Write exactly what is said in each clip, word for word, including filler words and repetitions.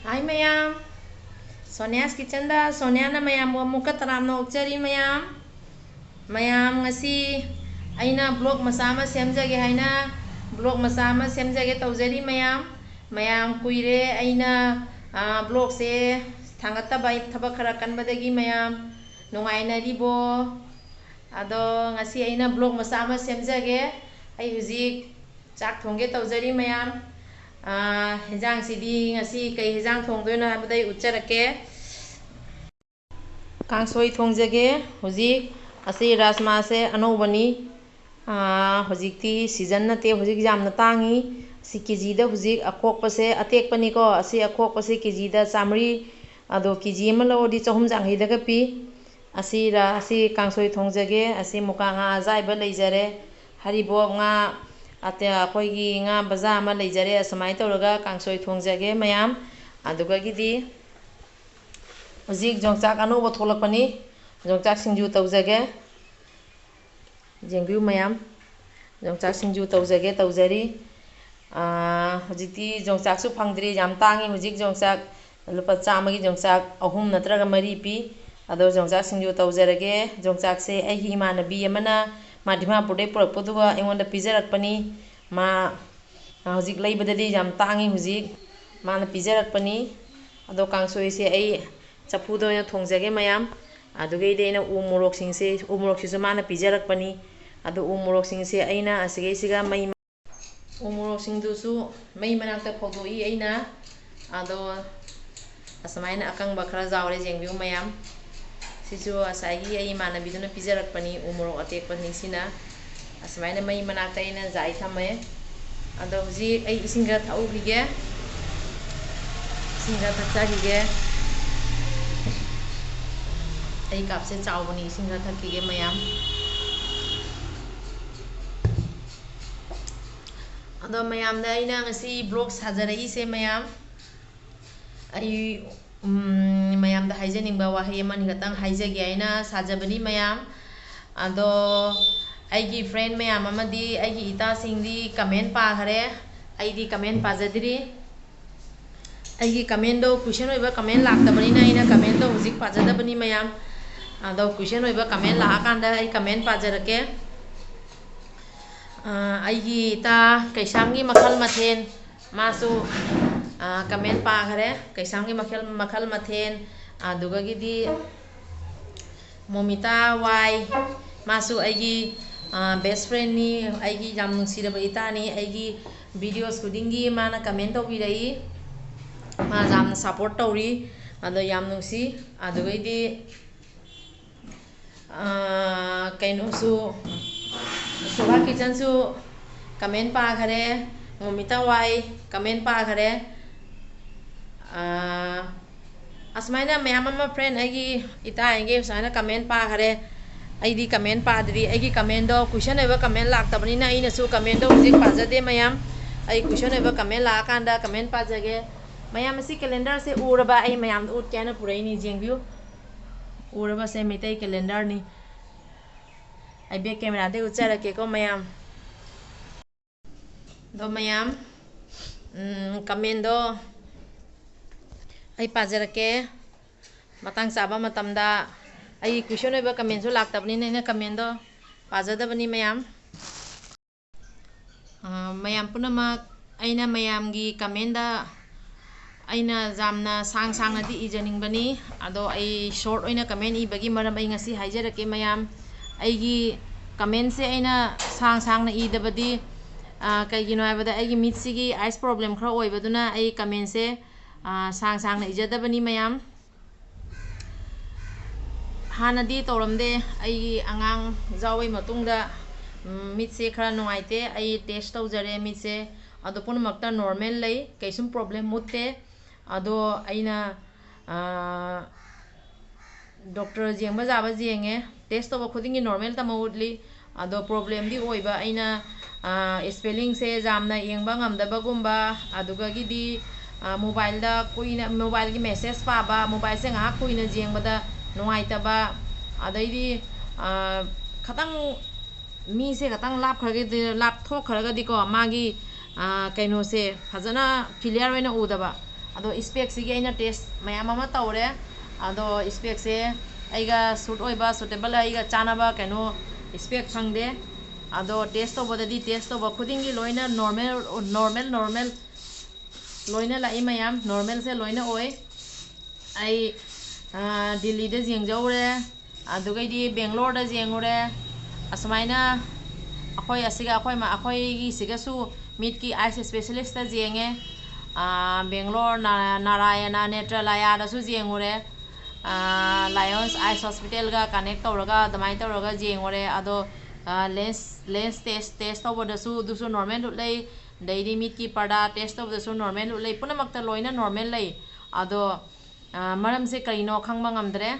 ꯍꯥꯏ ꯃꯌꯥꯝ, Sonia's Kitchenꯗ ꯁꯣꯅꯤꯌꯥꯅ ꯃꯌꯥꯝꯕꯨ ꯑꯃꯨꯛꯀ ꯇꯔꯥꯝꯅ ꯑꯣꯛꯆꯔꯤ ꯃꯌꯥꯝ꯫ ꯃꯌꯥꯝ, ꯉꯁꯤ ꯑꯩꯅ vlog ꯃꯆꯥ ꯑꯃ ꯁꯦꯝꯖꯒꯦ ꯍꯥꯏꯅ vlog ꯃꯆꯥ ꯑꯃ ꯁꯦꯝꯖꯒꯦ ꯇꯧꯖꯔꯤ ꯃꯌꯥꯝ꯫ ꯃꯌꯥꯝ, ꯀꯨꯏꯔꯦ ꯑꯩꯅ, ꯑ, vlogꯁꯦ ꯊꯥꯡꯒꯠꯇꯕ, ꯑꯩ ꯊꯕꯛ ꯈꯔ ꯀꯟꯕꯗꯒꯤ꯫ ꯃꯌꯥꯝ ꯅꯨꯡꯉꯥꯏꯅꯔꯤꯕꯣ? ꯑꯗꯣ ꯉꯁꯤ ꯑꯩꯅ vlog ꯃꯆꯥ ꯑꯃ ꯁꯦꯝꯖꯒꯦ꯫ ꯑꯩ ꯍꯧꯖꯤꯛ ꯆꯥꯛ ꯊꯣꯡꯒꯦ ꯇꯧꯖꯔꯤ ꯃꯌꯥꯝ꯫ ꯑ, ꯍꯦꯟꯖꯥꯡꯁꯤꯗꯤ ꯉꯁꯤ ꯀꯩ ꯍꯦꯟꯖꯥꯡ ꯊꯣꯡꯗꯣꯏꯅꯣ ꯍꯥꯏꯕꯗꯣ ꯑꯩ ꯎꯠꯆꯔꯛꯀꯦ꯫ ꯀꯥꯡꯁꯣꯏ ꯊꯣꯡꯖꯒꯦ꯫ ꯍꯧꯖꯤꯛ ꯑꯁꯤ ꯔꯥꯖꯃꯥꯁꯦ ꯑꯅꯧꯕꯅꯤ꯫ ꯑꯥ, ꯍꯧꯖꯤꯛꯇꯤ season ꯅꯠꯇꯦ, ꯍꯧꯖꯤꯛ ꯌꯥꯝꯅ ꯇꯥꯡꯉꯤ꯫ ꯑꯁꯤ ꯀꯦꯖꯤꯗ ꯍꯧꯖꯤꯛ ꯑꯈꯣꯛꯄꯁꯦ, ꯑꯇꯦꯛꯄꯅꯤꯀꯣ, ꯑꯁꯤ ꯑꯈꯣꯛꯄꯁꯦ ꯀꯦꯖꯤꯗ ꯆꯥꯃꯔꯤ, ꯑꯗꯣ ꯀꯦꯖꯤ ꯑꯃ ꯂꯧꯔꯗꯤ ꯆꯍꯨꯝ ꯆꯥꯡꯈꯩꯗꯒ ꯄꯤ꯫ ꯑꯁꯤ ꯔꯥ-, ꯑꯁꯤ ꯀꯥꯡꯁꯣꯏ ꯊꯣꯡꯖꯒꯦ꯫ ꯑꯁꯤ ꯃꯨꯀꯥ ꯉꯥ ꯑꯖꯥꯏꯕ ꯂꯩꯖꯔꯦ, ꯍꯔꯤꯕꯣꯞ ꯉꯥ, ꯑꯇꯦ-, ꯑꯩꯈꯣꯏꯒꯤ ꯉꯥ ꯕꯖꯥ ꯑꯃ ꯂꯩꯖꯔꯦ꯫ ꯑꯁꯨꯃꯥꯏꯅ ꯇꯧꯔꯒ ꯀꯥꯡꯁꯣꯏ ꯊꯣꯡꯖꯒꯦ ꯃꯌꯥꯝ꯫ ꯑꯗꯨꯒꯒꯤꯗꯤ ꯍꯧꯖꯤꯛ ꯌꯣꯡꯆꯥꯛ ꯑꯅꯧꯕ ꯊꯣꯛꯂꯛꯄꯅꯤ, ꯌꯣꯡꯆꯥꯛ ꯁꯤꯡꯖꯨ ꯇꯧꯖꯒꯦ꯫ ꯌꯦꯡꯕꯤꯌꯨ ꯃꯌꯥꯝ, ꯌꯣꯡꯆꯥꯛ ꯁꯤꯡꯖꯨ ꯇꯧꯖꯒꯦ ꯇꯧꯖꯔꯤ꯫ ꯑꯥ, ꯍꯧꯖꯤꯛꯇꯤ ꯌꯣꯡꯆꯥꯛꯁꯨ ꯐꯪꯗ꯭ꯔꯤ, ꯌꯥꯝ ꯇꯥꯡꯉꯤ ꯍꯧꯖꯤꯛ ꯌꯣꯡꯆꯥꯛ꯫ ꯂꯨꯄꯥ ꯆꯥꯝꯃꯒꯤ ꯌꯣꯡꯆꯥꯛ ꯑꯍꯨꯝ ꯅꯠꯇ꯭ꯔꯒ ꯃꯔꯤ ꯄꯤ꯫ ꯑꯗꯣ ꯌꯣꯡꯆꯥꯛ ꯁꯤꯡꯖꯨ ꯇꯧꯖꯔꯒꯦ꯫ ꯌꯣꯡꯆꯥꯛꯁꯦ ꯑꯩꯒꯤ ꯏꯃꯥꯟꯅꯕꯤ ꯑꯃꯅ, ꯃꯥ ꯗꯤꯃꯥꯄꯨꯔꯗꯩ ꯄꯨꯔꯛꯄꯗꯨꯒ ꯑꯩꯉꯣꯟꯗ ꯄꯤꯖꯔꯛꯄꯅꯤ꯫ ꯃꯥ ꯍꯧꯖꯤꯛ ꯂꯩꯕꯗꯗꯤ ꯌꯥꯝ ꯇꯥꯡꯉꯤ ꯍꯧꯖꯤꯛ꯫ ꯃꯥꯅ ꯄꯤꯖꯔꯛꯄꯅꯤ꯫ ꯑꯗꯣ ꯀꯥꯡꯁꯣꯏꯁꯦ ꯑꯩ ꯆꯐꯨꯗ ꯑꯣꯏꯅ ꯊꯣꯡꯖꯒꯦ ꯃꯌꯥꯝ꯫ ꯑꯗꯨꯒꯩꯗꯤ ꯑꯩꯅ ꯎ ꯃꯣꯔꯣꯛꯁꯤꯡꯁꯦ, ꯎ ꯃꯣꯔꯣꯛꯁꯤꯁꯨ ꯃꯥꯅ ꯄꯤꯖꯔꯛꯄꯅꯤ꯫ ꯑꯗꯣ ꯎ ꯃꯣꯔꯣꯛꯁꯤꯡꯁꯦ ꯑꯩꯅ ꯑꯁꯤꯒꯩꯁꯤꯒ ꯃꯩ, ꯎ ꯃꯣꯔꯣꯛꯁꯤꯡꯗꯨꯁꯨ ꯃꯩ ꯃꯅꯥꯛꯇ ꯐꯧꯗꯣꯛꯏ ꯑꯩꯅ꯫ ꯑꯗꯣ ꯑꯁꯨꯃꯥꯏꯅ ꯑꯀꯪꯕ ꯈꯔ ꯌꯥꯎꯔꯦ, ꯌꯦꯡꯕꯤꯌꯨ ꯃꯌꯥꯝ꯫ ꯁꯤꯁꯨ ꯉꯁꯥꯏꯒꯤ ꯑꯩ ꯏꯃꯥꯟꯅꯕꯤꯗꯨꯅ ꯄꯤꯖꯔꯛꯄꯅꯤ, ꯎ ꯃꯣꯔꯣꯛ ꯑꯇꯦꯛꯄꯅꯤ ꯁꯤꯅ꯫ ꯑꯁꯨꯃꯥꯏꯅ ꯃꯩ ꯃꯅꯥꯛꯇ ꯑꯩꯅ ꯌꯥꯏ ꯊꯝꯃꯦ꯫ ꯑꯗꯣ ꯍꯧꯖꯤꯛ ꯑꯩ ꯏꯁꯤꯡ ꯈꯔ ꯊꯛꯎꯈꯤꯒꯦ꯫ ꯏꯁꯤꯡ ꯈꯔ ꯊꯛꯆꯈꯤꯒꯦ꯫ ꯑꯩ ꯀꯞꯁꯦ ꯆꯥꯎꯕꯅꯤ, ꯏꯁꯤꯡ ꯈꯔ ꯊꯛꯈꯤꯒꯦ ꯃꯌꯥꯝ꯫ ꯑꯗꯣ ꯃꯌꯥꯝꯗ ꯑꯩꯅ ꯉꯁꯤ vlog ꯁꯥꯖꯔꯛꯏꯁꯦ ꯃꯌꯥꯝ, ꯑꯩ, ꯎꯝ, ꯃꯌꯥꯝꯗ ꯍꯥꯏꯖꯅꯤꯡꯕ ꯋꯥꯍꯩ ꯑꯃꯅꯤ ꯈꯛꯇꯪ ꯍꯥꯏꯖꯒꯦ ꯍꯥꯏꯅ ꯁꯥꯖꯕꯅꯤ ꯃꯌꯥꯝ꯫ ꯑꯗꯣ ꯑꯩꯒꯤ friend ꯃꯌꯥꯝ ꯑꯃꯗꯤ ꯑꯩꯒꯤ ꯏꯇꯥꯁꯤꯡꯗꯤ comment ꯄꯥꯈꯔꯦ, ꯑꯩꯗꯤ comment ꯄꯥꯖꯗ꯭ꯔꯤ꯫ ꯑꯩꯒꯤ comment ꯗꯣ question ꯑꯣꯏꯕ comment ꯂꯥꯛꯇꯕꯅꯤꯅ ꯑꯩꯅ comment ꯗꯣ ꯍꯧꯖꯤꯛ ꯄꯥꯖꯗꯕꯅꯤ ꯃꯌꯥꯝ꯫ ꯑꯗꯣ question ꯑꯣꯏꯕ comment ꯂꯥꯛꯑꯀꯥꯟꯗ ꯑꯩ comment ꯄꯥꯖꯔꯛꯀꯦ꯫ ꯑ, ꯑꯩꯒꯤ ꯏꯇꯥ ꯀꯩꯁꯥꯝꯒꯤ ꯃꯈꯜ ꯃꯊꯦꯜ, ꯃꯥꯁꯨ, ꯑ, comment ꯄꯥꯈꯔꯦ꯫ ꯀꯩꯁꯥꯝꯒꯤ ꯃꯈꯜ, ꯃꯈꯜ ꯃꯊꯦꯜ, ꯑꯗꯨꯒꯒꯤꯗꯤ ꯃꯣꯃꯤꯇꯥ ꯋꯥꯏ, ꯃꯥꯁꯨ ꯑꯩꯒꯤ, ꯑ, best friend ꯅꯤ, ꯑꯩꯒꯤ ꯌꯥꯝ ꯅꯨꯡꯁꯤꯔꯕ ꯏꯇꯥꯅꯤ꯫ ꯑꯩꯒꯤ videos ꯈꯨꯗꯤꯡꯒꯤ ꯃꯥꯅ comment ꯇꯧꯕꯤꯔꯛꯏ꯫ ꯃꯥ ꯌꯥꯝꯅ support ꯇꯧꯔꯤ꯫ ꯑꯗꯣ ꯌꯥꯝ ꯅꯨꯡꯁꯤ꯫ ꯑꯗꯨꯒꯩꯗꯤ, ꯑ, ꯀꯩꯅꯣꯁꯨ, ꯁꯣꯚꯥ ꯀꯤꯆꯟꯁꯨ comment ꯄꯥꯈꯔꯦ꯫ ꯃꯣꯃꯤꯇꯥ ꯋꯥꯏ comment ꯄꯥꯈꯔꯦ꯫ ꯑ, ꯑꯁꯨꯃꯥꯏꯅ ꯃꯌꯥꯝ ꯑꯃ friend ꯑꯩꯒꯤ ꯏꯇꯥ ꯑꯩꯒꯤ ꯁꯨꯃꯥꯏꯅ comment ꯄꯥꯈꯔꯦ꯫ ꯑꯩꯗꯤ comment ꯄꯥꯗ꯭ꯔꯤ꯫ ꯑꯩꯒꯤ comment ꯗꯣ question ꯑꯣꯏꯕ comment ꯂꯥꯛꯇꯕꯅꯤꯅ ꯑꯩꯅꯁꯨ comment ꯗꯣ ꯍꯧꯖꯤꯛ ꯄꯥꯖꯗꯦ ꯃꯌꯥꯝ꯫ ꯑꯩ question ꯑꯣꯏꯕ comment ꯂꯥꯛꯑꯀꯥꯟꯗ comment ꯄꯥꯖꯒꯦ꯫ ꯃꯌꯥꯝ, ꯑꯁꯤ calendar ꯁꯦ ꯎꯔꯕ? ꯑꯩ ꯃꯌꯥꯝꯗ ꯎꯠꯀꯦ ꯍꯥꯏꯅ ꯄꯨꯔꯛꯏꯅꯤ, ꯌꯦꯡꯕꯤꯌꯨ꯫ ꯎꯔꯕꯁꯦ ꯃꯩꯇꯩ calendar ꯅꯤ꯫ ꯑꯩ back camera ꯗꯩ ꯎꯠꯆꯔꯛꯀꯦꯀꯣ ꯃꯌꯥꯝ꯫ ꯑꯗꯣ ꯃꯌꯥꯝ, ꯎꯝ, comment ꯗꯣ ꯑꯩ ꯄꯥꯖꯔꯛꯀꯦ꯫ ꯃꯇꯥꯡ ꯆꯥꯕ ꯃꯇꯝꯗ, ꯑꯩ question ꯑꯣꯏꯕ comment ꯁꯨ ꯂꯥꯛꯇꯕꯅꯤꯅ ꯑꯩꯅ comment ꯗꯣ ꯄꯥꯖꯗꯕꯅꯤ ꯃꯌꯥꯝ꯫ ꯑ, ꯃꯌꯥꯝ ꯄꯨꯝꯅꯃꯛ, ꯑꯩꯅ ꯃꯌꯥꯝꯒꯤ comment ꯗ ꯑꯩꯅ ꯌꯥꯝꯅ ꯁꯥꯡ ꯁꯥꯡꯅꯗꯤ ꯏꯖꯅꯤꯡꯕꯅꯤ, ꯑꯗꯣ ꯑꯩ short ꯑꯣꯏꯅ comment ꯏꯕꯒꯤ ꯃꯔꯝ ꯑꯩ ꯉꯁꯤ ꯍꯥꯏꯖꯔꯛꯀꯦ ꯃꯌꯥꯝ꯫ ꯑꯩꯒꯤ comment ꯁꯦ ꯑꯩꯅ ꯁꯥꯡ ꯁꯥꯡꯅ ꯏꯗꯕꯗꯤ, ꯑ, ꯀꯩꯒꯤꯅꯣ ꯍꯥꯏꯕꯗ ꯑꯩꯒꯤ ꯃꯤꯠꯁꯤꯒꯤ eyes problem ꯈꯔ ꯑꯣꯏꯕꯗꯨꯅ ꯑꯩ comment ꯁꯦ, ꯑ, ꯁꯥꯡ ꯁꯥꯡꯅ ꯏꯖꯗꯕꯅꯤ ꯃꯌꯥꯝ꯫ ꯍꯥꯟꯅꯗꯤ ꯇꯧꯔꯝꯗꯦ꯫ ꯑꯩꯒꯤ ꯑꯉꯥꯡ ꯌꯥꯎꯕꯩ ꯃꯇꯨꯡꯗ, ꯎꯝ, ꯃꯤꯠꯁꯦ ꯈꯔ ꯅꯨꯡꯉꯥꯏꯇꯦ꯫ ꯑꯩ test ꯇꯧꯖꯔꯦ ꯃꯤꯠꯁꯦ꯫ ꯑꯗꯣ ꯄꯨꯝꯅꯃꯛꯇ normal ꯂꯩ꯫ ꯀꯩꯁꯨꯝ problem ꯎꯠꯇꯦ꯫ ꯑꯗꯣ ꯑꯩꯅ, ꯑꯥ, doctor ꯌꯦꯡꯕ ꯌꯥꯕ ꯌꯦꯡꯉꯦ꯫ Test ꯇꯧꯕ ꯈꯨꯗꯤꯡꯒꯤ normalꯇꯃꯛ ꯎꯠꯂꯤ꯫ ꯑꯗꯣ problemꯗꯤ ꯑꯣꯏꯕ ꯑꯩꯅ, ꯑꯥ, spellingꯁꯦ ꯌꯥꯝꯅ ꯌꯦꯡꯕ ꯉꯝꯗꯕꯒꯨꯝꯕ, ꯑꯗꯨꯒꯒꯤꯗꯤ, ꯑꯥ, mobileꯗ ꯀꯨꯏꯅ, mobileꯒꯤ message ꯄꯥꯕ, mobileꯁꯦ ꯉꯥꯏꯍꯥꯛ ꯀꯨꯏꯅ ꯌꯦꯡꯕꯗ ꯅꯨꯡꯉꯥꯏꯇꯕ, ꯑꯗꯩꯗꯤ, ꯑꯥ, ꯈꯇꯪ ꯃꯤꯁꯦ ꯈꯇꯪ ꯂꯥꯞꯈ꯭ꯔꯒꯗꯤ, ꯂꯥꯞꯊꯣꯛꯈ꯭ꯔꯒꯗꯤꯀꯣ, ꯃꯥꯒꯤ, ꯑꯥ, ꯀꯩꯅꯣꯁꯦ ꯐꯖꯅ clear ꯑꯣꯏꯅ ꯎꯗꯕ, ꯑꯗꯣ ꯏꯁꯄꯦꯛꯁꯤꯒꯤ ꯑꯩꯅ ꯇꯦꯁ ꯃꯌꯥꯝ ꯑꯃ ꯇꯧꯔꯦ꯫ ꯑꯗꯣ ꯏꯁꯄꯦꯛꯁꯦ ꯑꯩꯒ ꯁꯨꯠ ꯑꯣꯏꯕ, ꯁꯨꯇꯦꯕꯜ, ꯑꯩꯒ ꯆꯥꯟꯅꯕ ꯀꯩꯅꯣ ꯏꯁꯄꯦꯛ ꯐꯪꯗꯦ꯫ ꯑꯗꯣ ꯇꯦꯁ ꯇꯧꯕꯗꯗꯤ ꯇꯦꯁ ꯇꯧꯕ ꯈꯨꯗꯤꯡꯒꯤ ꯂꯣꯏꯅ ꯅꯣꯔꯃꯦꯜ, ꯅꯣꯔꯃꯦꯜ, ꯅꯣꯔꯃꯦꯜ ꯂꯣꯏꯅ ꯂꯥꯛꯏ ꯃꯌꯥꯝ, ꯅꯣꯔꯃꯦꯜꯁꯦ ꯂꯣꯏꯅ ꯑꯣꯏ꯫ ꯑꯩ, ꯑ, ꯗꯤꯜꯂꯤꯗ ꯌꯦꯡꯖꯧꯔꯦ, ꯑꯗꯨꯒꯩꯗꯤ ꯕꯦꯡꯒ꯭ꯂꯣꯔꯗ ꯌꯦꯡꯉꯨꯔꯦ꯫ ꯑꯁꯨꯃꯥꯏꯅ ꯑꯩꯈꯣꯏ ꯑꯁꯤꯒ, ꯑꯩꯈꯣꯏ ꯃ-, ꯑꯩꯈꯣꯏꯒꯤꯁꯤꯒꯁꯨ ꯃꯤꯠꯀꯤ ꯑꯥꯏꯁ ꯏꯁꯄꯦꯁꯤꯂꯤꯁꯇ ꯌꯦꯡꯉꯦ꯫ ꯑ, ꯕꯦꯡꯒ꯭ꯂꯣꯔ ꯅꯥ-, ꯅꯥꯔꯥꯌꯅꯥ ꯅꯦꯇ꯭ꯔꯥꯂꯌꯥꯗꯁꯨ ꯌꯦꯡꯉꯨꯔꯦ꯫ ꯑ, ꯂꯥꯏꯑꯣꯟꯁ ꯑꯥꯏꯁ ꯍꯣꯁꯄꯤꯇꯥꯜꯒ ꯀꯅꯦꯛ ꯇꯧꯔꯒ ꯑꯗꯨꯃꯥꯏꯅ ꯇꯧꯔꯒ ꯌꯦꯡꯉꯨꯔꯦ꯫ ꯑꯗꯣ, ꯑ, ꯂꯦꯟꯁ, ꯂꯦꯟꯁ ꯇꯦꯁ, ꯇꯦꯁ ꯇꯧꯕꯗꯁꯨ ꯑꯗꯨꯁꯨ ꯅꯣꯔꯃꯦꯜ ꯎꯠꯂꯦ꯫ ꯑꯗꯩꯗꯤ ꯃꯤꯠꯀꯤ ꯄꯔꯗꯥ ꯇꯦꯁ ꯇꯧꯕꯗꯁꯨ ꯅꯣꯔꯃꯦꯜ ꯎꯠꯂꯦ꯫ ꯄꯨꯝꯅꯃꯛꯇ ꯂꯣꯏꯅ ꯅꯣꯔꯃꯦꯜ ꯂꯩ꯫ ꯑꯗꯣ, ꯑ, ꯃꯔꯝꯁꯦ ꯀꯔꯤꯅꯣ ꯈꯪꯕ ꯉꯝꯗ꯭ꯔꯦ꯫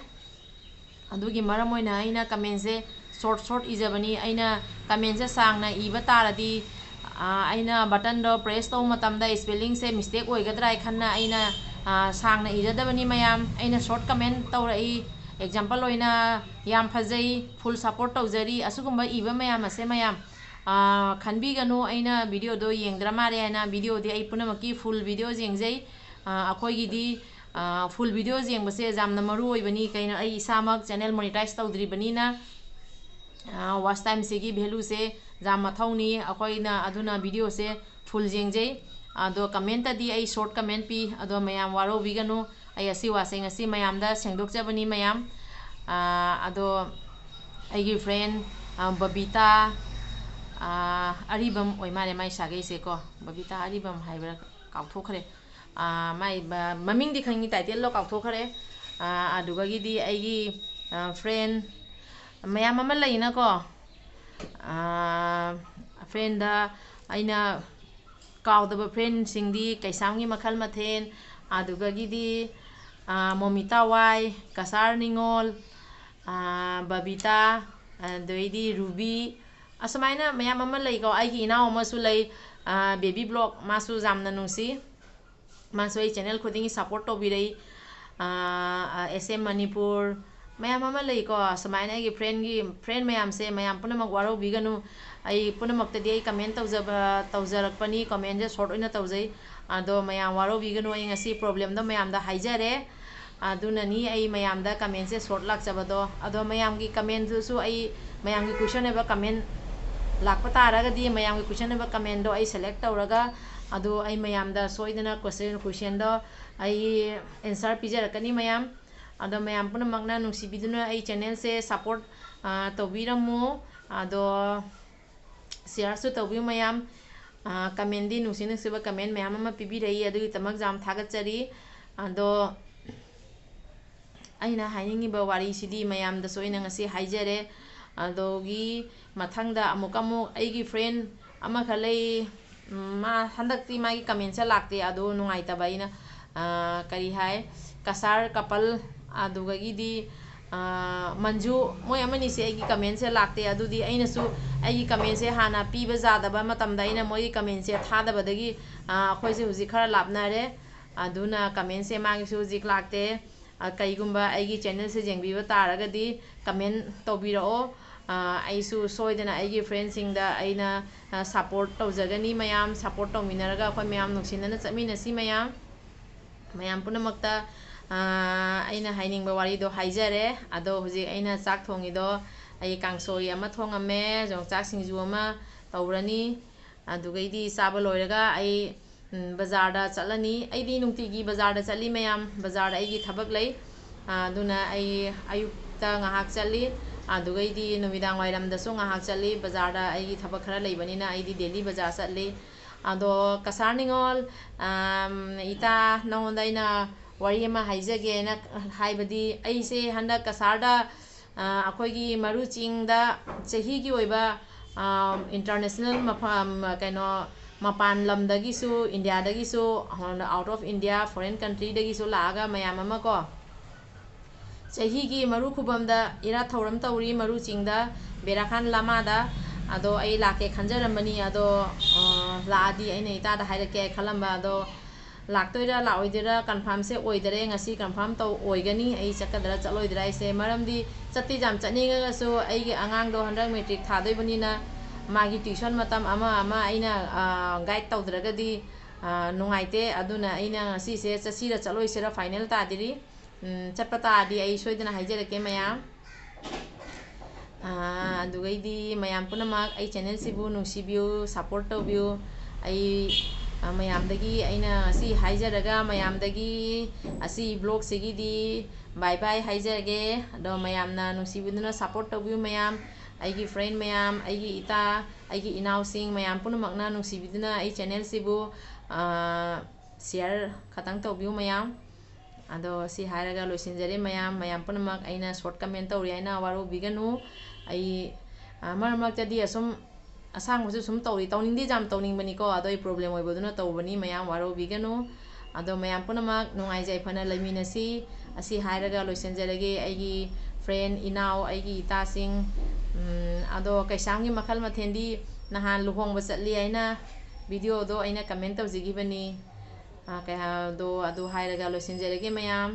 ꯑꯗꯨꯒꯤ ꯃꯔꯝ ꯑꯣꯏꯅ ꯑꯩꯅ ꯀꯃꯦꯟꯁꯦ ꯁꯣꯔꯠ ꯁꯣꯔꯠ ꯏꯖꯕꯅꯤ꯫ ꯑꯩꯅ ꯀꯃꯦꯟꯁꯦ ꯁꯥꯡꯅ ꯏꯕ ꯇꯥꯔꯗꯤ, ꯑ, ꯑꯩꯅ ꯕꯇꯟꯗꯣ ꯄ꯭ꯔꯦꯁ ꯇꯧꯕ ꯃꯇꯝꯗ ꯏꯁꯄꯦꯂꯤꯡꯁꯦ ꯃꯤꯁꯇꯦꯛ ꯑꯣꯏꯒꯗ꯭ꯔꯥ ꯍꯥꯏ ꯈꯟꯅ ꯑꯩꯅ, ꯑ, ꯁꯥꯡꯅ ꯏꯖꯗꯕꯅꯤ ꯃꯌꯥꯝ꯫ ꯑꯩꯅ ꯁꯣꯔꯠ ꯀꯃꯦꯟ ꯇꯧꯔꯛꯏ꯫ ꯑꯦꯛꯖꯥꯝꯄꯜ ꯑꯣꯏꯅ, "ꯌꯥꯝ ꯐꯖꯩ, ꯐꯨꯜ ꯁꯄꯣꯔꯠ ꯇꯧꯖꯔꯤ", ꯑꯁꯤꯒꯨꯝꯕ ꯏꯕ ꯃꯌꯥꯝ ꯑꯁꯦ ꯃꯌꯥꯝ, ꯑ, ꯈꯟꯕꯤꯒꯅꯨ꯫ ꯑꯩꯅ ꯚꯤꯗꯤꯑꯣꯗꯣ ꯌꯦꯡꯗ꯭ꯔ ꯃꯥꯜꯂꯦ ꯍꯥꯏꯅ꯫ ꯚꯤꯗꯤꯑꯣꯗꯤ ꯑꯩ ꯄꯨꯝꯅꯃꯛꯀꯤ ꯐꯨꯜ ꯚꯤꯗꯤꯑꯣ ꯌꯦꯡꯖꯩ꯫ ꯑ, ꯑꯩꯈꯣꯏꯒꯤꯗꯤ, ꯑ, ꯐꯨꯜ ꯚꯤꯗꯤꯑꯣ ꯌꯦꯡꯕꯁꯦ ꯌꯥꯝꯅ ꯃꯔꯨ ꯑꯣꯏꯕꯅꯤ꯫ ꯀꯩꯅꯣ, ꯑꯩ ꯏꯁꯥꯃꯛ ꯆꯦꯅꯦꯜ ꯃꯣꯅꯤꯇꯥꯏꯁ ꯇꯧꯗ꯭ꯔꯤꯕꯅꯤꯅ, ꯑ, ꯋꯥꯆ ꯇꯥꯏꯝꯁꯤꯒꯤ ꯚꯦꯂꯨꯁꯦ ꯌꯥꯝ ꯃꯊꯧꯅꯤ꯫ ꯑꯩꯈꯣꯏꯅ ꯑꯗꯨꯅ ꯚꯤꯗꯤꯑꯣꯁꯦ ꯐꯨꯜ ꯌꯦꯡꯖꯩ꯫ ꯑꯗꯣ ꯀꯃꯦꯟꯇꯗꯤ ꯑꯩ ꯁꯣꯔꯠ ꯀꯃꯦꯟ ꯄꯤ꯫ ꯑꯗꯣ ꯃꯌꯥꯝ ꯋꯥꯔꯧꯕꯤꯒꯅꯨ꯫ ꯑꯩ ꯑꯁꯤ ꯋꯥꯁꯦ ꯉꯁꯤ ꯃꯌꯥꯝꯗ ꯁꯦꯡꯗꯣꯛꯆꯕꯅꯤ ꯃꯌꯥꯝ꯫ ꯑ, ꯑꯗꯣ ꯑꯩꯒꯤ ꯐ꯭ꯔꯦꯟ, ꯑ, ꯕꯕꯤꯇꯥ, ꯑ, ꯑꯔꯤꯕꯝ ꯑꯣꯏ ꯃꯥꯜꯂꯦ ꯃꯥꯏ ꯁꯥꯒꯩꯁꯦꯀꯣ꯫ ꯕꯕꯤꯇꯥ ꯑꯔꯤꯕꯝ ꯍꯥꯏꯕ꯭ꯔꯥ? ꯀꯥꯎꯊꯣꯛꯈ꯭ꯔꯦ꯫ ꯑ, ꯃꯥꯏ ꯃ-, ꯃꯃꯤꯡꯗꯤ ꯈꯪꯉꯤ, ꯇꯥꯏꯇꯦꯜꯗꯣ ꯀꯥꯎꯊꯣꯛꯈ꯭ꯔꯦ꯫ ꯑ, ꯑꯗꯨꯒꯒꯤꯗꯤ ꯑꯩꯒꯤ, ꯑ, ꯐ꯭ꯔꯦꯟ ꯃꯌꯥꯝ ꯑꯃ ꯂꯩꯅꯀꯣ꯫ ꯑ, ꯐ꯭ꯔꯦꯟꯗ ꯑꯩꯅ ꯀꯥꯎꯗꯕ ꯐ꯭ꯔꯦꯟꯁꯤꯡꯗꯤ ꯀꯩꯁꯥꯝꯒꯤ ꯃꯈꯜ ꯃꯊꯦꯜ, ꯑꯗꯨꯒꯒꯤꯗꯤ, ꯑ, ꯃꯣꯃꯤꯇꯥ ꯋꯥꯏ, ꯀꯁꯥꯔ ꯅꯤꯉꯣꯜ, ꯑ, ꯕꯕꯤꯇꯥ, ꯑꯗꯩꯗꯤ ꯔꯨꯕꯤ, ꯑꯁꯨꯃꯥꯏꯅ ꯃꯌꯥꯝ ꯑꯃ ꯂꯩꯀꯣ꯫ ꯑꯩꯒꯤ ꯏꯅꯥꯎ ꯑꯃꯁꯨ ꯂꯩ, ꯑ, ꯕꯦꯕꯤ ꯕ꯭ꯂꯣꯛ, ꯃꯥꯁꯨ ꯌꯥꯝꯅ ꯅꯨꯡꯁꯤ꯫ ꯃꯥꯁꯨ ꯑꯩ ꯆꯦꯅꯦꯜ ꯈꯨꯗꯤꯡꯒꯤ ꯁꯞꯄꯣꯔꯠ ꯇꯧꯕꯤꯔꯛꯏ꯫ ꯑ, ꯑ, ꯑꯦꯁ ꯑꯦꯝ ꯃꯅꯤꯄꯨꯔ, ꯃꯌꯥꯝ ꯑꯃ ꯂꯩꯀꯣ꯫ ꯁꯨꯃꯥꯏꯅ ꯑꯩꯒꯤ ꯐ꯭ꯔꯦꯟꯒꯤ, ꯐ꯭ꯔꯦꯟ ꯃꯌꯥꯝꯁꯦ, ꯃꯌꯥꯝ ꯄꯨꯝꯅꯃꯛ ꯋꯥꯔꯧꯕꯤꯒꯅꯨ꯫ ꯑꯩ ꯄꯨꯝꯅꯃꯛꯇꯗꯤ ꯑꯩ ꯀꯃꯦꯟ ꯇꯧꯖꯕ, ꯇꯧꯖꯔꯛꯄꯅꯤ, ꯀꯃꯦꯟꯁꯦ ꯁꯣꯔꯠ ꯑꯣꯏꯅ ꯇꯧꯖꯩ꯫ ꯑꯗꯣ ꯃꯌꯥꯝ ꯋꯥꯔꯧꯕꯤꯒꯅꯨ, ꯑꯩ ꯉꯁꯤ problemꯗꯣ ꯃꯌꯥꯝꯗ ꯍꯥꯏꯖꯔꯦ꯫ ꯑꯗꯨꯅꯅꯤ ꯑꯩ ꯃꯌꯥꯝꯗ commentꯁꯦ short ꯂꯥꯛꯆꯕꯗꯣ꯫ ꯑꯗꯣ ꯃꯌꯥꯝꯒꯤ commentꯗꯨꯁꯨ ꯑꯩ, ꯃꯌꯥꯝꯒꯤ question ꯑꯣꯏꯕ comment ꯂꯥꯛꯄ ꯇꯥꯔꯒꯗꯤ, ꯃꯌꯥꯝꯒꯤ question ꯑꯣꯏꯕ commentꯗꯣ ꯑꯩ select ꯇꯧꯔꯒ, ꯑꯗꯣ ꯑꯩ ꯃꯌꯥꯝꯗ ꯁꯣꯏꯗꯅ question, questionꯗꯣ ꯑꯩ answer ꯄꯤꯖꯔꯛꯀꯅꯤ ꯃꯌꯥꯝ꯫ ꯑꯗꯣ ꯃꯌꯥꯝ ꯄꯨꯝꯅꯃꯛꯅ ꯅꯨꯡꯁꯤꯕꯤꯗꯨꯅ ꯑꯩ channelꯁꯦ support, ꯑ, ꯇꯧꯕꯤꯔꯝꯃꯨ꯫ ꯑꯗꯣ shareꯁꯨ ꯇꯧꯕꯤꯌꯨ ꯃꯌꯥꯝ꯫ ꯑ, commentꯗꯤ ꯅꯨꯡꯁꯤ ꯅꯨꯡꯁꯤꯕ comment ꯃꯌꯥꯝ ꯑꯃ ꯄꯤꯕꯤꯔꯛꯏ, ꯑꯗꯨꯒꯤꯗꯃꯛ ꯌꯥꯝ ꯊꯥꯒꯠꯆꯔꯤ꯫ ꯑꯗꯣ ꯑꯩꯅ ꯍꯥꯏꯅꯤꯡꯉꯤꯕ ꯋꯥꯔꯤꯁꯤꯗꯤ ꯃꯌꯥꯝꯗꯁꯨ ꯑꯩꯅ ꯉꯁꯤ ꯍꯥꯏꯖꯔꯦ꯫ ꯑꯗꯨꯒꯤ ꯃꯊꯪꯗ ꯑꯃꯨꯛ ꯑꯃꯨꯛ ꯑꯩꯒꯤ friend ꯑꯃꯈꯛ ꯂꯩ, ꯎꯝ, ꯃꯥ ꯍꯟꯗꯛꯇꯤ ꯃꯥꯒꯤ commentꯁꯦ ꯂꯥꯛꯇꯦ, ꯑꯗꯨ ꯅꯨꯡꯉꯥꯏꯇꯕ ꯑꯩꯅ꯫ ꯑ, ꯀꯔꯤ ꯍꯥꯏ, ꯀꯁꯥꯔ couple, ꯑꯗꯨꯗꯒꯤꯗꯤ, ꯑ, ꯃꯟꯖꯨ, ꯃꯣꯏ ꯑꯃꯅꯤꯁꯦ ꯑꯩꯒꯤ commentꯁꯦ ꯂꯥꯛꯇꯦ꯫ ꯑꯗꯨꯗꯤ ꯑꯩꯅꯁꯨ ꯑꯩꯒꯤ commentꯁꯦ ꯍꯥꯟꯅ ꯄꯤꯕ ꯌꯥꯗꯕ ꯃꯇꯝꯗ ꯑꯩꯅ ꯃꯣꯏꯒꯤ commentꯁꯦ ꯊꯥꯗꯕꯗꯒꯤ, ꯑ, ꯑꯩꯈꯣꯏꯁꯦ ꯍꯧꯖꯤꯛ ꯈꯔ ꯂꯥꯞꯅꯔꯦ꯫ ꯑꯗꯨꯅ commentꯁꯦ ꯃꯥꯒꯤꯁꯨ ꯍꯧꯖꯤꯛ ꯂꯥꯛꯇꯦ꯫ ꯑ, ꯀꯩꯒꯨꯝꯕ ꯑꯩꯒꯤ channelꯁꯦ ꯌꯦꯡꯕꯤꯕ ꯇꯥꯔꯒꯗꯤ comment ꯇꯧꯕꯤꯔꯛꯑꯣ꯫ ꯑ, ꯑꯩꯁꯨ ꯁꯣꯏꯗꯅ ꯑꯩꯒꯤ friendꯁꯤꯡꯗ ꯑꯩꯅ, ꯑ, support ꯇꯧꯖꯒꯅꯤ꯫ ꯃꯌꯥꯝ support ꯇꯧꯃꯤꯟꯅꯔꯒ ꯑꯩꯈꯣꯏ ꯃꯌꯥꯝ ꯅꯨꯡꯁꯤꯅꯅ ꯆꯠꯃꯤꯟꯅꯁꯤ ꯃꯌꯥꯝ꯫ ꯃꯌꯥꯝ ꯄꯨꯝꯅꯃꯛꯇ, ꯑ, ꯑꯩꯅ ꯍꯥꯏꯅꯤꯡꯕ ꯋꯥꯔꯤꯗꯣ ꯍꯥꯏꯖꯔꯦ꯫ ꯑꯗꯣ ꯍꯧꯖꯤꯛ ꯑꯩꯅ ꯆꯥꯛ ꯊꯣꯡꯉꯤꯗꯣ, ꯑꯩ ꯀꯥꯡꯁꯣꯏ ꯑꯃ ꯊꯣꯡꯉꯝꯃꯦ, ꯌꯣꯡꯆꯥꯛ ꯁꯤꯡꯖꯨ ꯑꯃ ꯇꯧꯔꯅꯤ꯫ ꯑꯗꯨꯒꯩꯗꯤ ꯆꯥꯕ ꯂꯣꯏꯔꯒ ꯑꯩ, ꯎꯝ, ꯕꯖꯥꯔꯗ ꯆꯠꯂꯅꯤ꯫ ꯑꯩꯗꯤ ꯅꯨꯡꯇꯤꯒꯤ ꯕꯖꯥꯔꯗ ꯆꯠꯂꯤ ꯃꯌꯥꯝ, ꯕꯖꯥꯔꯗ ꯑꯩꯒꯤ ꯊꯕꯛ ꯂꯩ꯫ ꯑ, ꯑꯗꯨꯅ ꯑꯩ ꯑꯌꯨꯛꯇ ꯉꯥꯏꯍꯥꯛ ꯆꯠꯂꯤ, ꯑꯗꯨꯒꯩꯗꯤ ꯅꯨꯃꯤꯗꯥꯡ ꯋꯥꯏꯔꯝꯗꯁꯨ ꯉꯥꯏꯍꯥꯛ ꯆꯠꯂꯤ꯫ ꯕꯖꯥꯔꯗ ꯑꯩꯒꯤ ꯊꯕꯛ ꯈꯔ ꯂꯩꯕꯅꯤꯅ ꯑꯩꯗꯤ daily ꯕꯖꯥꯔ ꯆꯠꯂꯤ꯫ ꯑꯗꯣ ꯀꯁꯥꯔ ꯅꯤꯉꯣꯜ, ꯑꯝ, ꯏꯇꯥ, ꯅꯉꯣꯟꯗ ꯑꯩꯅ ꯋꯥꯔꯤ ꯑꯃ ꯍꯥꯏꯖꯒꯦꯅ, ꯍꯥꯏꯕꯗꯤ ꯑꯩꯁꯦ ꯍꯟꯗꯛ ꯀꯁꯥꯔꯗ, ꯑ, ꯑꯩꯈꯣꯏꯒꯤ ꯃꯔꯨ ꯆꯤꯡꯗ ꯆꯍꯤꯒꯤ ꯑꯣꯏꯕ, ꯑ, international ꯃꯐꯝ, ꯀꯩꯅꯣ, ꯃꯄꯥꯟ ꯂꯝꯗꯒꯤꯁꯨ, ꯏꯟꯗꯤꯌꯥꯗꯒꯤꯁꯨ, out of India, foreign countryꯗꯒꯤꯁꯨ ꯂꯥꯛꯑꯒ ꯃꯌꯥꯝ ꯑꯃ ꯀꯣ, ꯆꯍꯤꯒꯤ ꯃꯔꯨ ꯈꯨꯕꯝꯗ ꯏꯔꯥꯠ ꯊꯧꯔꯝ ꯇꯧꯔꯤ, ꯃꯔꯨ ꯆꯤꯡꯗ, ꯕꯦꯔꯥꯈꯥꯟ ꯂꯥꯃꯥꯗ꯫ ꯑꯗꯣ ꯑꯩ ꯂꯥꯛꯀꯦ ꯈꯟꯖꯔꯝꯕꯅꯤ, ꯑꯗꯣ, ꯑ, ꯂꯥꯛꯑꯗꯤ ꯑꯩꯅ ꯏꯇꯥꯗ ꯍꯥꯏꯔꯛꯀꯦ ꯈꯜꯂꯝꯕ, ꯑꯗꯣ ꯂꯥꯛꯇꯣꯏꯔꯥ ꯂꯥꯛꯑꯣꯏꯗꯣꯏꯔꯥ confirmꯁꯦ ꯑꯣꯏꯗꯔꯦ꯫ ꯉꯁꯤ confirm ꯇꯧ-, ꯑꯣꯏꯒꯅꯤ꯫ ꯑꯩ ꯆꯠꯀꯗ꯭ꯔꯥ ꯆꯠꯂꯣꯏꯗ꯭ꯔꯥ ꯍꯥꯏꯁꯦ, ꯃꯔꯝꯗꯤ ꯆꯠꯇꯤ ꯌꯥꯝ ꯆꯠꯅꯤꯡꯉꯒꯁꯨ ꯑꯩꯒꯤ ꯑꯉꯥꯡꯗꯣ ꯍꯟꯗꯛ matric ꯊꯥꯗꯣꯏꯕꯅꯤꯅ ꯃꯥꯒꯤ tuition ꯃꯇꯝ ꯑꯃ ꯑꯃ ꯑꯩꯅ, ꯑ, guide ꯇꯧꯗ꯭ꯔꯒꯗꯤ ꯑꯥ, ꯅꯨꯡꯉꯥꯏꯇꯦ꯫ ꯑꯗꯨꯅ ꯑꯩꯅ ꯉꯁꯤꯁꯦ ꯆꯠꯁꯤꯔ ꯆꯠꯂꯣꯏꯁꯤꯔ final ꯇꯥꯗ꯭ꯔꯤ꯫ ꯎꯝ, ꯆꯠꯄ ꯇꯥꯔꯗꯤ ꯑꯩ ꯁꯣꯏꯗꯅ ꯍꯥꯏꯖꯔꯛꯀꯦ ꯃꯌꯥꯝ꯫ ꯑꯥ, ꯑꯗꯨꯒꯩꯗꯤ ꯃꯌꯥꯝ ꯄꯨꯝꯅꯃꯛ ꯑꯩ channelꯁꯤꯕꯨ ꯅꯨꯡꯁꯤꯕꯤꯌꯨ, support ꯇꯧꯕꯤꯌꯨ꯫ ꯑꯩ, ꯑꯥ, ꯃꯌꯥꯝꯗꯒꯤ ꯑꯩꯅ ꯉꯁꯤ ꯍꯥꯏꯖꯔꯒ ꯃꯌꯥꯝꯗꯒꯤ ꯑꯁꯤ vlogꯁꯤꯒꯤꯗꯤ bye bye ꯍꯥꯏꯖꯔꯒꯦ꯫ ꯑꯗꯣ ꯃꯌꯥꯝꯅ ꯅꯨꯡꯁꯤꯕꯤꯗꯨꯅ support ꯇꯧꯕꯤꯌꯨ ꯃꯌꯥꯝ꯫ ꯑꯩꯒꯤ friend ꯃꯌꯥꯝ, ꯑꯩꯒꯤ ꯏꯇꯥ, ꯑꯩꯒꯤ ꯏꯅꯥꯎꯁꯤꯡ ꯃꯌꯥꯝ ꯄꯨꯝꯅꯃꯛꯅ ꯅꯨꯡꯁꯤꯕꯤꯗꯨꯅ ꯑꯩ channelꯁꯤꯕꯨ, ꯑꯥ, share ꯈꯇꯪ ꯇꯧꯕꯤꯌꯨ ꯃꯌꯥꯝ꯫ ꯑꯗꯣ ꯁꯤ ꯍꯥꯏꯔꯒ ꯂꯣꯏꯁꯤꯟꯖꯔꯦ ꯃꯌꯥꯝ꯫ ꯃꯌꯥꯝ ꯄꯨꯝꯅꯃꯛ ꯑꯩꯅ short comment ꯇꯧꯔꯤ ꯍꯥꯏꯅ ꯋꯥꯔꯧꯕꯤꯒꯅꯨ꯫ ꯑꯩ, ꯑꯥ, ꯃꯔꯛ ꯃꯔꯛꯇꯗꯤ ꯑꯁꯨꯝ ꯑꯁꯥꯡꯕꯁꯨ ꯁꯨꯝ ꯇꯧꯔꯤ, ꯇꯧꯅꯤꯡꯗꯦ ꯌꯥꯝ ꯇꯧꯅꯤꯡꯕꯅꯤꯀꯣ, ꯑꯗꯣ ꯑꯩ problem ꯑꯣꯏꯕꯗꯨꯅ ꯇꯧꯕꯅꯤ, ꯃꯌꯥꯝ ꯋꯥꯔꯧꯕꯤꯒꯅꯨ꯫ ꯑꯗꯣ ꯃꯌꯥꯝ ꯄꯨꯝꯅꯃꯛ ꯅꯨꯡꯉꯥꯏ ꯌꯥꯏꯐꯅ ꯂꯩꯃꯤꯟꯅꯁꯤ꯫ ꯑꯁꯤ ꯍꯥꯏꯔꯒ ꯂꯣꯏꯁꯤꯟꯖꯔꯒꯦ ꯑꯩꯒꯤ friend, ꯏꯅꯥꯎ, ꯑꯩꯒꯤ ꯏꯇꯥꯁꯤꯡ꯫ ꯎꯝ, ꯑꯗꯣ ꯀꯩꯁꯥꯝꯒꯤ ꯃꯈꯜ ꯃꯊꯦꯜꯗꯤ ꯅꯍꯥꯟ ꯂꯨꯍꯣꯡꯕ ꯆꯠꯂꯤ ꯍꯥꯏꯅ videoꯗꯣ ꯑꯩꯅ comment ꯇꯧꯖꯈꯤꯕꯅꯤ꯫ ꯑꯥ, ꯀꯩ ꯍꯥꯏ-, ꯑꯗꯣ ꯑꯗꯨ ꯍꯥꯏꯔꯒ ꯂꯣꯏꯁꯤꯟꯖꯔꯒꯦ ꯃꯌꯥꯝ꯫